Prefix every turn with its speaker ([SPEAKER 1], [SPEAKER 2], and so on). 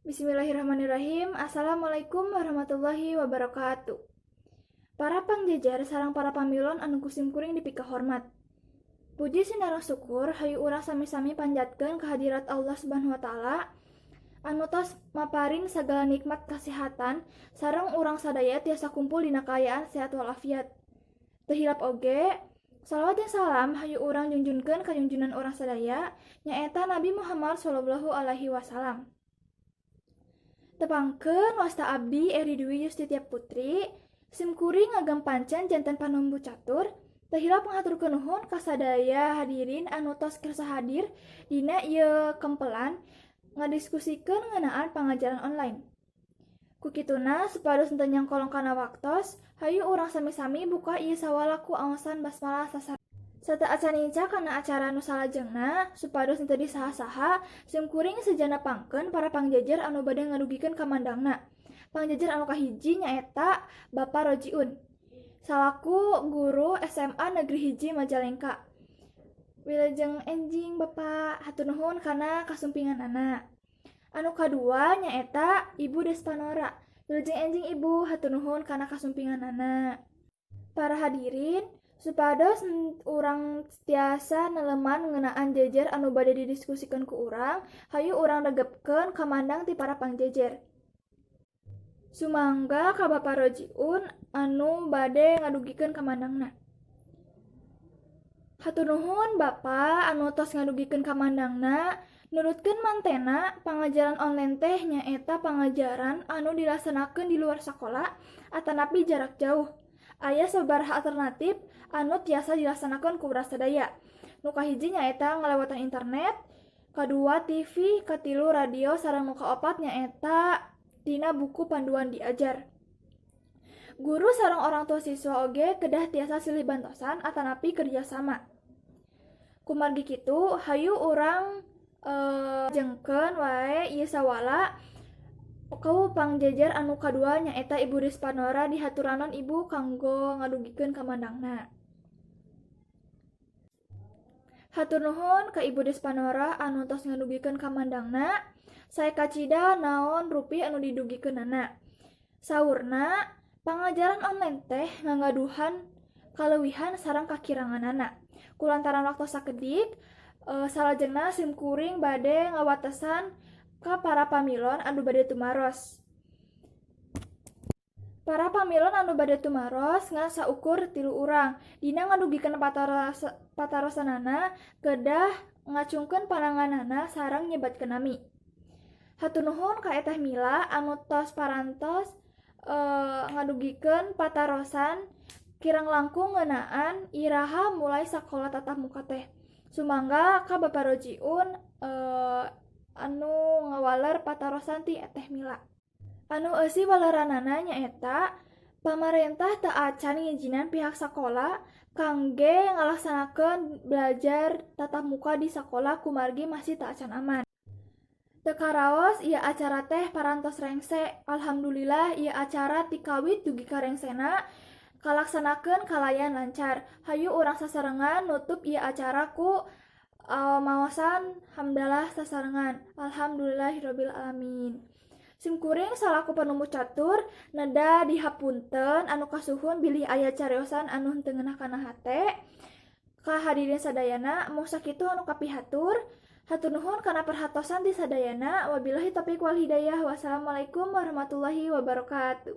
[SPEAKER 1] Bismillahirrahmanirrahim. Assalamualaikum warahmatullahi wabarakatuh. Para pangjejer sareng para pamilon anu ku simkuring dipikahormat. Puji sinareng syukur hayu urang sami-sami panjatkeun kehadirat Allah Subhanahu wa Taala anu tos maparin sagala nikmat kasehatan sareng urang sadaya tiasa kumpul dina kaayaan sehat walafiat. Teu hilap oge, salawat jeung salam hayu urang junjunkeun ka junjunan urang sadaya, nyaeta Nabi Muhammad Shallallahu Alaihi Wasallam. Tepangkeun, wasta abdi Eri Dwi Yustitia Putri, simkuring ngagem pancen janten panumbu catur. Teu hilap ngahaturkeun nuhun ka sadaya hadirin anu tos kersa hadir dina ieu kempelan ngadiskusikeun ngeunaan pangajaran online. Ku kituna, supados henteu nyangkolong kana waktos, hayu urang sami-sami buka ieu sawala ku aosan basmalah sasar. Sateuacan nincak kana acara nu salajengna, supados henteu disaha-saha, simkuring seja nepangkeun para pangjejer anu bade ngadugikeun kamandangna. Pangjejer anu kahiji nyaeta Bapak Rojiun salaku guru SMA Negeri 1 Majalengka. Wilujeng enjing, Bapak, hatur nuhun kana kasumpinganana. Anu kadua nyaeta Ibu Despanora. Wilujeng enjing, Ibu, hatur nuhun kana kasumpinganana. Para hadirin, supados urang tiasa neleman ngeunaan jejer anu bade didiskusikeun ku urang, hayu urang regepkeun kamandang ti para pangjejer. Sumangga ka Bapak Rojiun anu bade ngadugikeun kamandangna. Hatur nuhun, Bapak, anu tos ngadugikeun kamandangna. Nurutkeun mantena, pangajaran online teh nyaeta pangajaran anu dilaksanakeun di luar sakola atanapi jarak jauh. Aya sababaraha alternatif anu tiasa dilaksanakeun ku urang sadaya. Nu kahiji nyaeta ngalewatan internet, kadua TV, katilu radio, sareng nu kaopat nyaeta tina buku panduan diajar. Guru sareng orang tua siswa oge kedah tiasa silih bantosan atanapi kerjasama. Kumargi kitu, hayu urang jengkeun wae ieu sawala ku pangjejer anu kadua, nyaeta Ibu Rispanora. Dihaturanan, Ibu, kanggo ngadugikeun kamandangna. Hatur nuhun ka Ibu Despanora anu tos ngadugikeun kamandangna. Saya kacida naon rupi anu didugikeunana. Saurna, pangajaran online teh ngagaduhan kaleuwihan sareng kakiranganana. Kulantaran waktu sakedik, salajengna simkuring bade ngawatesan ka para pamilon anu bade tumaros. Para pamilon anu bade tumaros ngan saukur tilu urang. Dina ngadugikeun patarosanana kedah ngacungkeun pananganana sareng nyebatkeun nami. Hatur nuhun ka Eteh Mila anu tos parantos ngadugikeun patarosan kirang langkung ngeunaan iraha mulai sakola tatap muka teh. Sumangga ka Bapak Rojiun anu ngawaler patarosan ti Eteh Mila. Anu eusi waleranana nyaeta pamarentah teu acan ngijinan pihak sakola kangge ngalaksanakeun belajar tatap muka di sakola kumargi masih teu acan aman. Teu karaos ieu acara teh parantos rengse. Alhamdulillah, ieu acara ti kawit dugi ka rengsena kalaksanakeun kalayan lancar. Hayu urang sasarengan nutup ieu acara ku maosan hamdalah sasarengan. Alhamdulillahirabbil alamin. Simkuring salaku panumbu catur neda dihapunten anu kasuhun bilih aya cariosan anu henteu ngeunah kana hate. Ka hadirin sadayana, mung sakitu anu kapihatur. Hatur nuhun kana perhatosan ti sadayana. Wabillahi taufiq wal hidayah. Wassalamualaikum warahmatullahi wabarakatuh.